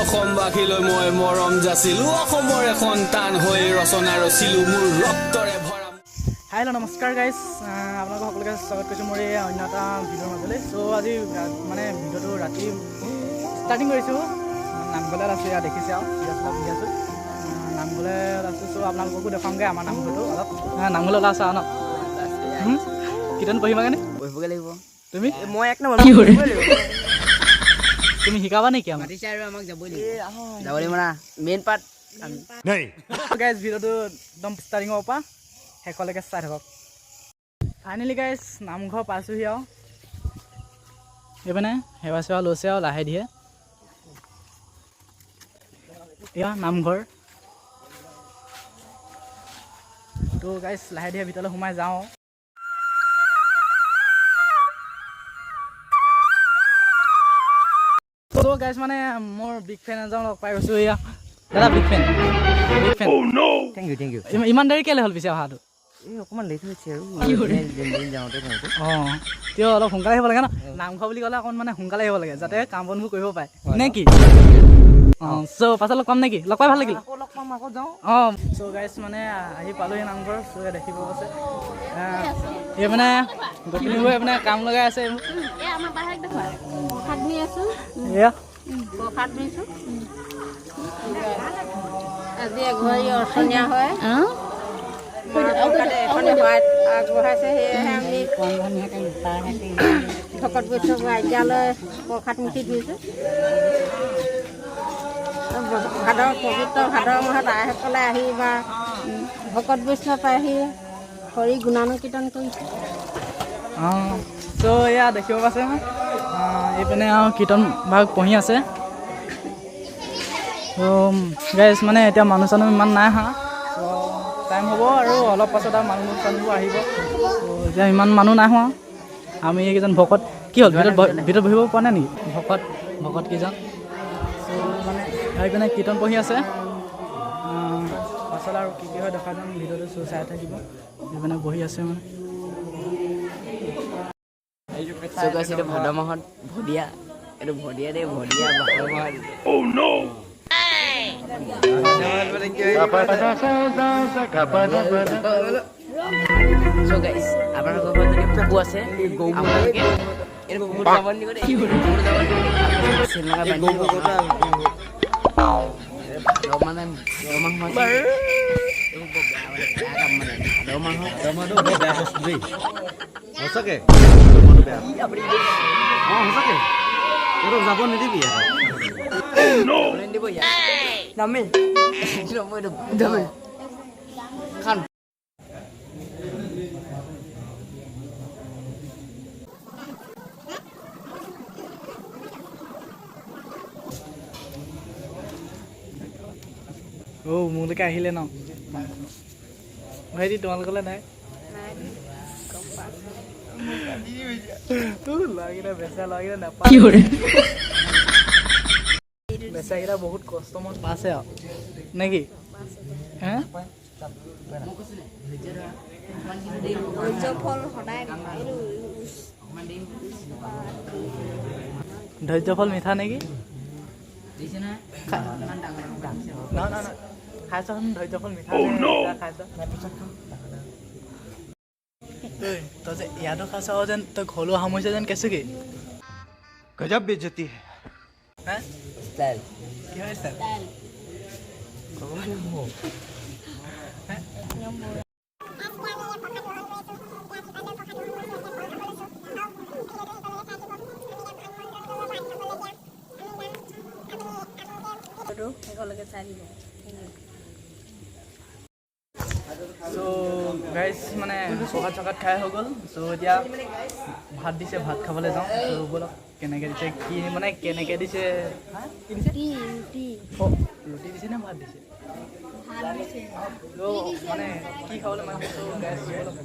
অসমবাসীলৈ মই মৰম যাচিলো, অসমৰে সন্তান হৈ ৰচনা ৰচিলো মোৰ ৰক্তৰে ভৰা। হাই হেল্ল' নমস্কাৰ গাইজ, আপোনালোকক সকলোকে স্বাগত কৰিছোঁ মোৰ এই অন্য এটা ভিডিঅ'ৰ মাজলৈ। চ' আজি মানে ভিডিঅ'টো ৰাতি ষ্টাৰ্টিং কৰিছোঁ। নামঘৰত আছোঁ, ইয়াত দেখিছে আৰু ইয়াত বহি আছোঁ, নামঘৰত আছোঁ। চ' আপোনালোককো দেখুৱামগৈ আমাৰ নামঘৰটো অলপ। নামঘৰলৈ ওলাই আছা ন? কীৰ্তন পঢ়িবাগৈ নে? পঢ়িবগৈ লাগিব। তুমি? মই এক নম্বৰ। তুমি শিকাবা নেকি আমাক? মাতিছে আৰু আমাক যাবই লাগিব, যাব লাগিব না, মেইন পাৰ্ট। গাইজ, ভিডিঅ'টো একদম ষ্টাৰ্টিঙৰ পৰা শেষলৈকে চাই থাকক। ফাইনেলি গাইজ, নামঘৰ পাইছোঁহি আৰু এইপিনে সেৱা চেৱা লৈছে আৰু লাহে ধীৰে। এয়া নামঘৰ। তো গাইজ, লাহে ধীৰে ভিতৰলৈ সোমাই যাওঁ। ত' গাইজ, মানে মোৰ বিগ ফেন এজন লগ পাই গৈছোঁ। এয়া দাদা, big fan, big fan. Thank you, thank you. ইমান দেৰি কেলৈ হ'ল পিছে অহাটো? এই অকণমান লেট হৈছে আৰু যাওঁতে যাওঁতে। অঁ, তেওঁ অলপ সোনকালে আহিব লাগে ন। নামঘৰ বুলি ক'লে অকণ মানে সোনকালে আহিব লাগে, যাতে কাম বনবোৰ কৰিব পাৰে, নে কি? অঁ, চ' পাছত লগ পাম নেকি? লগ পাই ভাল লাগিল। আকৌ লগ পাম, আকৌ যাওঁ। অঁ, চ' গাইজ, মানে আহি পালোহি নামঘৰ। চ' দেখিব আছে, এই মানে গোপিনীবোৰে মানে কাম লগাই আছে। এয়া আজি এঘৰী অৰ্চনীয়া হয়, আগবঢ়াইছে, সেয়েহে আমি ভকত বৈষ্ণৱ আজ্ঞালৈ প্ৰসাদ মুঠি দিছোঁ। ভাদ পবিত্ৰ ভাদ মাহত আইসকলে আহি বা ভকত বৈষ্ণৱ আহি হৰি গুণানুকীৰ্তন কৰিছে। অঁ, চ' এয়া দেখিব পাইছে, এইপিনে আৰু কীৰ্তন ভাগ পঢ়ি আছে। ত' গাইজ, মানে এতিয়া মানুহ চানুহ ইমান নাই হা। চ' টাইম হ'ব আৰু অলপ পাছত আৰু মানুহ চানুহবোৰ আহিব। চ' এতিয়া ইমান মানুহ নাই হোৱা। আমি এইকেইজন ভকত কি হ'ল, ভিতৰত বহিব পৰা নাই নেকি ভকত কেইজন? চ' মানে এইপিনে কীৰ্তন পঢ়ি আছে। পাছত আৰু কি কি হয় দেখা যাম ভিডিঅ'টো। চ' চাই থাকিব। এইপিনে বহি আছে মানে। চ' গাইছ, এইটো ভাদ মাহত ভদিয়া, এইটো ভদিয়া দেই, ভদিয়া ভাদ মাহত। চ' গাইছ, আপোনালোকৰ ঘৰত যদি পকু আছে, আপোনালোকে এইটো কুকুৰ যাব নিদিব দেই, কুকুৰ যাব নিদিব দেই। চেন লগাই বান্ধি দিব। ভাদ মানে ভাদ মাহ সোমাইছে। এইবোৰ বৰ বেয়া, মানে বেয়া কাম, মানে ভাদ মাহত দৰমহাটো বৰ বেয়া বস্তু দেই, সঁচাকে দৰমহাটো বেয়া। অঁ, সঁচাকে এইটো যাব নিদিবি। নিদিব ইয়াত। নামে এইটো দামে খান। অ', মোলৈকে আহিলে ন ভাইটি? তোমালোকলৈ নাই? ল'ৰাকেইটা বেচা, ল'ৰাকেইটা নাপায়। বেচাকেইটা বহুত কষ্ট মত পাইছে আৰু, নে কি? হে, ধৈৰ্য ফল মিঠা নেকি? নহয় নহয়, খাই চাচোন, ধৈৰ্য ফল মিঠা খাই চা। তই যে ইয়াতো খাইছ যেন তই ঘৰলৈ সামৰিছ যেন কেঁচু কি গজব বেজতি। হে, ষ্টাইল কিহৰ ষ্টাইল? শেষলৈকে চাই দিব। চ' গাইজ, মানে প্ৰসাদ চসাদ খাই হৈ গ'ল। চ' এতিয়া ভাত দিছে, ভাত খাবলৈ যাওঁ। চ' ব'লক, কেনেকৈ দিছে, কি মানে কেনেকৈ দিছে, হা, কি দিছে? ৰুটি। অঁ, ৰুটি দিছে নে ভাত দিছে? ত' মানে কি খাবলৈ মাতিছোঁ গাইজ, ব'লক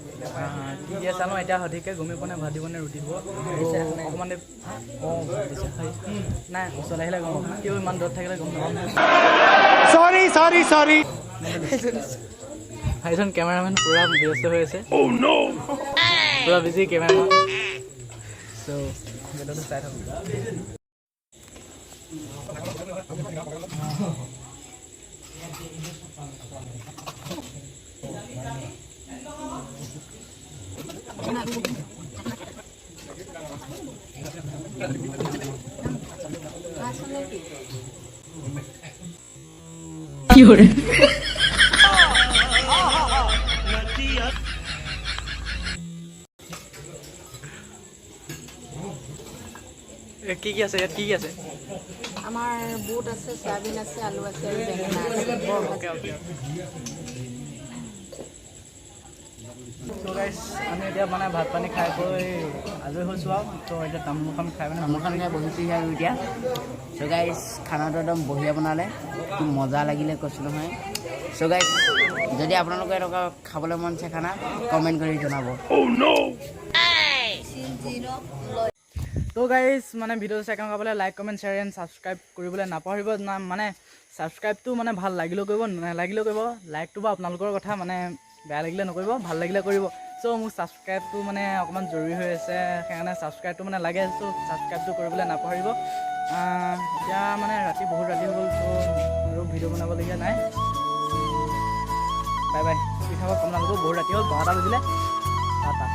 কি দিয়ে চালোঁ। এতিয়া সঠিককৈ গমেই পোৱা নাই ভাত দিব নে ৰুটি দিব। অকণমান দেৰি। অঁ, ভাত দিছে। নাই, ওচৰলৈ আহিলে গম পাম। কিয় ইমান দূৰত থাকিলে গম নাপাম। চৰি চৰি চৰি। ভাইজন কেমেৰামেন পূৰা ব্যস্ত হৈ আছে, পূৰা বিজি কেমেৰামেন। চ' ভিডিঅ'টো চাই থাকোঁ। কি কি আছে ইয়াত, কি কি আছে? আমাৰ বুট আছে, চয়াবিন আছে, আলু আছে আৰু বেঙেনা আছে। Okay okay. চ' গাইছ, আমি এতিয়া মানে ভাত পানী খাই বৈ আজৰি হৈছোঁ আৰু। ত' এতিয়া তামোলখন খাই মানে তামোলখন খাই বহিছোহি আৰু এতিয়া। চ' গাইছ, খানাটো একদম বঢ়িয়া বনালে, কি মজা লাগিলে কৈছোঁ নহয়। চ' গাইছ, যদি আপোনালোকৰ এনেকুৱা খাবলৈ মন আছে খানা, কমেণ্ট কৰি জনাব। তো গাইজ, মানে ভিডিঅ'টো চাই কেনেকুৱা পালে like, comment, share and subscribe কৰিবলৈ নাপাহৰিব। না মানে ছাবস্ক্ৰাইবটো মানে ভাল লাগিলেও কৰিব, নালাগিলেও কৰিব, লাইকটো বাৰু আপোনালোকৰ কথা, মানে বেয়া লাগিলে নকৰিব, ভাল লাগিলে কৰিব। চ' মোক ছাবস্ক্ৰাইবটো মানে অকণমান জৰুৰী হৈ আছে, সেইকাৰণে ছাবস্ক্ৰাইবটো মানে লাগে। চ' ছাবস্ক্ৰাইবটো কৰিবলৈ নাপাহৰিব। এতিয়া মানে ৰাতি বহুত ৰাতি হৈ গ'ল, চ' আৰু ভিডিঅ' বনাবলগীয়া নাই। বাই বাই, শুই থাকক আপোনালোকো, বহুত ৰাতি হ'ল, 12টা বাজিলে। টাটা।